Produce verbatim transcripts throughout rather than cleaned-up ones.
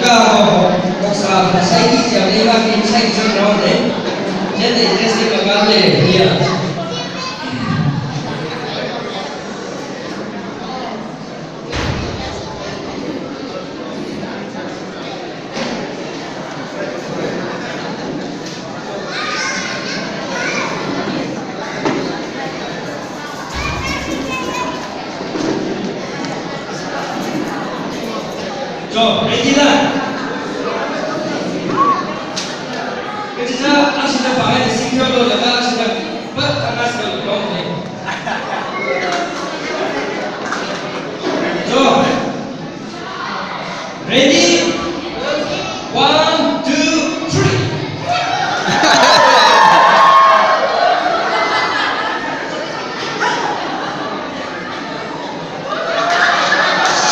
Ka, ko, ko, sa, sa, sai ki jam le ma ki sai ki jam rao le. Jam le interesting ka ma le, ya. Jo, ready la? Kachichā, ashida pāngai singkyo lo laga ashida, but tanga singkyo lo dong le. Jo. Ready? One, two, three.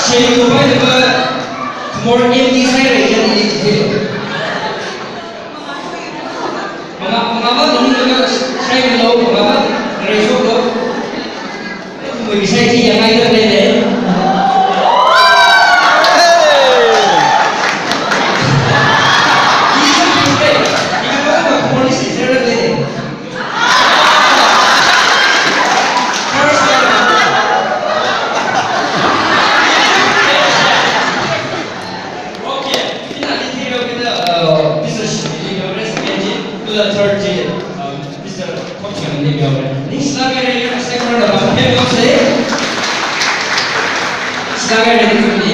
Shei ko bai de ba, more empty side re, yan ni. Manga, manga ba nung nung shai ni lo, manga ba rai shok lo. Mui shai chi yang ai lo le le. Okay, ina ni third, uh, Mister Shimi, Mister Third, um, Mister Khokchang ni miao. Ningshi lāka re, second round of applause. Ningshi lāka re,